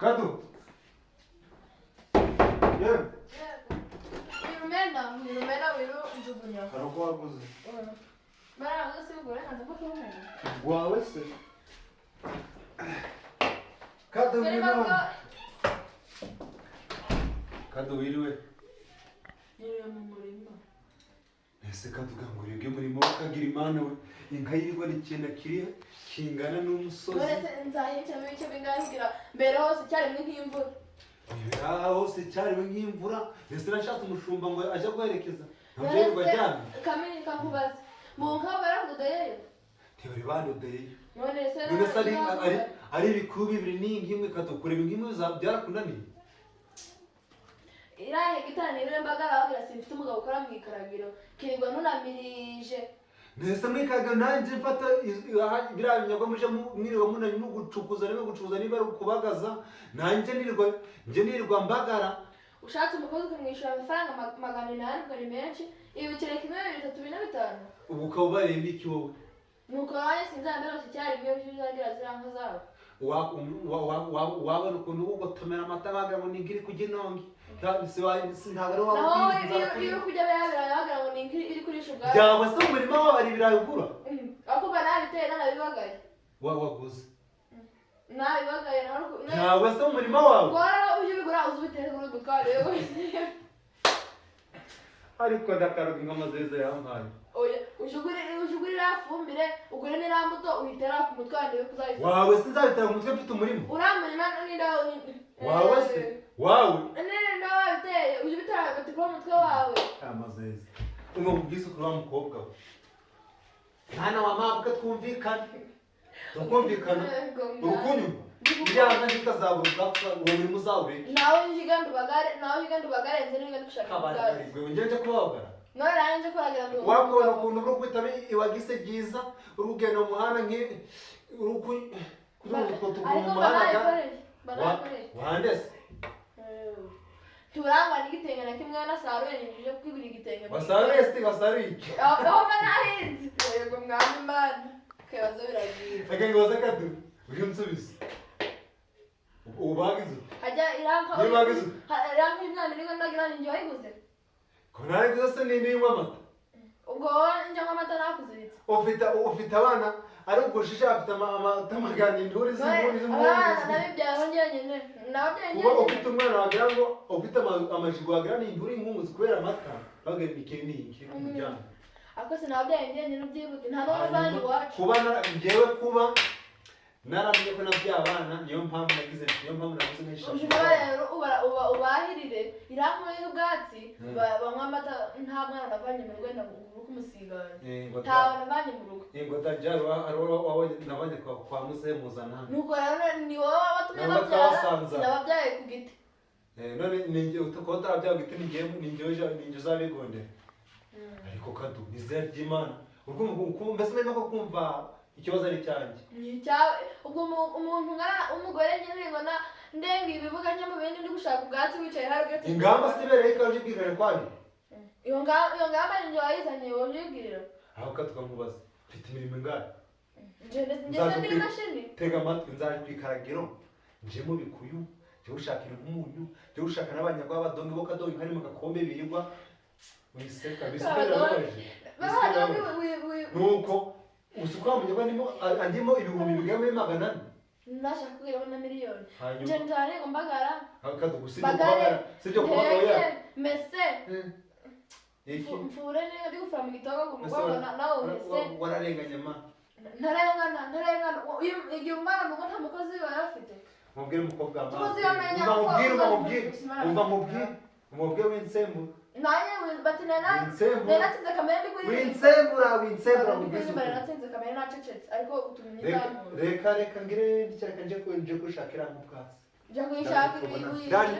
Kadu, yewe. Wirumena, wirumena, wiru njugunya. Hari uko waguze? Baravuze si uburenganzira bwo kurumena. Wawe se Kadu? Sore. Ngwino. Bako. Kadu, wiriwe? Niriwe mu murima. Ese Kadu, ngo murimo ukagira Imana we, inka yirirwa n'ikintu kiri kingana n'umusozi. None se nzahicamo ibice bingahe kugira mbere hose icyarimwe nk'imvura? Ibiraha hose icyarimwe nk'imvura. Ese nashatse umushumba ngo ajye guherekeza, ntabyo yirirwa aryamye. Kamini, kakubaza, mu nka barakudodeyeyo? Ntibari bandodeyeyo. None se? None se ari ibikuru bibiri n'inka imwe? Kadu, kureba inka imwe byarakunaniye? Iriya hegitari nibure mbagara, babwira simfite umugabo ukora mu ikaragiro, kirirwa nunamirije. Mbese mwikaga nanjye mfata biriya binyago muje mwirirwa munanye mu gucukuza, niba gucukuza, niba ari ukubagaza, nanjye nirirwa, njye nirirwa mbagara. Ushatse umukozi ukamwishyura amafaranga 800, ubwo ni menshi. Ibi bikeneye kimwe, bibiri, bitatu, bine, bitanu. Ubu ukaba ubareba iki wowe? Nuko nanjye sinzambere hose icyarimwe uzagira ziriya nka zabo. Wabona ukuntu ugotomera amata, bagira ngo ni inka iri kurya inongi. Ntabwo ari Naho wowe. iyo uri kurya biriya birayi, wagira ngo ni inka iri kurisha ubwatsi. Byaba se mu murima wawe hari ibirayi ugura? Ariko mba nabiteye, nanabibagaye. Waguze? Nabibagaye nawe. Byaba se mu murima wawe? Ubwo rero ujye ubigura, uze ubitere kuri mutware. Ariko ndakaruga inka amazeze yampaye. Oya, uje ugure iriya fumbire, ugure n'iriya mbuto, uyitera ku mutwe wawe, ndebe ko uzayifata. Wawe se nzabitera ku mutwe mfite umurima? Uriya murima n'indabo. Wawe se wawe? N'indabo wabiteye, ujye ubitera hagati ku mutwe wawe. Amazeze, umwe mubwize ukuri wa mukobwa we, mwana wa mabwa, twumvikane, tukumvikana. Yego, mwana. Urukunyumva, iriya nka ntikazabura ubwatsi, uwo murima uzawureke. Nawe ujye ugenda ubagare, nawe ujye ugenda ubagare, nze n'ugenda gushaka ubwatsi. Kabarwe, njye nje kubabagara? None nanjye nje kuragira ngo Wakubona ukuntu uri kwitaba iwagise byiza, uri kugenda mu muhanda nki uri utwo tuguru Ariko mu mba muhanda. nabikoreye, mba nabikoreye. Wandese? Turangwa n'igitenge na kimwe nasaruye, ninjije kwigura igitenge. Wasaruye se? Wasaruye iki? Aho mba nahinze. Yego mwami Imana, kebazo biragiye. Reka ngoze, Kadu, uje unsubize. Ubu bagize ute? Hajya iranka. Niba bagize ute? Iranka imwana niko ndagira, ninjye wayiguze. Ko ntari gusa se ninywa amata? Ubwo wowe njya nywa amata nakuziritse. Ufite abana ari ugushisha, afite amata magana induri z'inkuru. Abana nabibyayeho njyenyine, nababyaye Kuba njyenyine. ufite umwana wagira ngo ufite amajigo, wagira ni induri inkunguzi kubera amata, bagira ni iki, ni iki ku muryango. Ariko sinababyaye njyenyine, ubyibuke, nta n'uwo navanye iwacu. Kuba njyewe kuba naramenye ko nabyaye abana, niyo mpamvu nagize, niyo mpamvu naguze nk'eshatu. Uje rero ubahirire iranka y'ubwatsi, banywa amata. Nta mwana navanye mu rugo, wenda ngo uri kumusigana. Ntawe navanye mu rugo. Ngo tajari ari wowe nabanye kwa muzehe muzana hano. Nuko rero ni wowe watumye Ntabwo babyara. twasanze. Sinababyaye ku giti. None ni njye kuba utarabyaye giti, ni njye uzabigondera. Ariko Kadu, ni izina ry'Imana, urumva mbese urimo ko kumva ikibazo ari icyanjye. Ni icyawe. Ubwo umuntu ungana umugore nyine ngo na ndenga ibibuga njya mu bindi, ndi gushaka ubwatsi, wicaye hari uretse. Ingamba si ibereye ko uje bwigane kwayo. Iyo ngamba ni njye wayizanye, wowe uyibwirira. Aho Kadu, ukamubaza mfite imirimo ingahe? Njye se ndi imashini? Tega amatwi, nzaje ku ikaragiro, nje mu bikuyu, nje gushakira umunyu, nje gushaka n'abanyagwa b'abadongi bo kadongi hari mu gakombe birirwa wiseka bisika birababaje. Bisika birababaje. Nuko uzi ko wa munyagwa ndimo andimo ibihumbi bigera muri 400. Nashaka kugeraho na miliyoni. Hanyuma Njye njyane ngo mbagara. Kadu, sibyo? Mbagare, Kubagara sibyo, kubagara oya. nteke, mese, Iki? mfure niba ndi gufura mu gitondo ku Ese mugongo nawe umese. Wararenganye ma. Ntarengana, ntarengana. Igihe umwana mu rugo nta mukozi baba bafite. Mubwire umukobwa wa Tukoze mama. iyo menya Umva ko mubwire, umva uzajya mubwire. ubuzima. Umva mubwire, umubwire w'insembura. Nanjye bati Winsembura. natsinze kamere ndi kuririmba. Winsembura, winsembura. Ndi Mubwire kuririmba. ukuri. Natsinze kamere nacecetse, ariko utumye Reka izamura. reka reka ngire, reka nje kuyishakira mu bwatsi. Jya kuyishaka. Ndaje.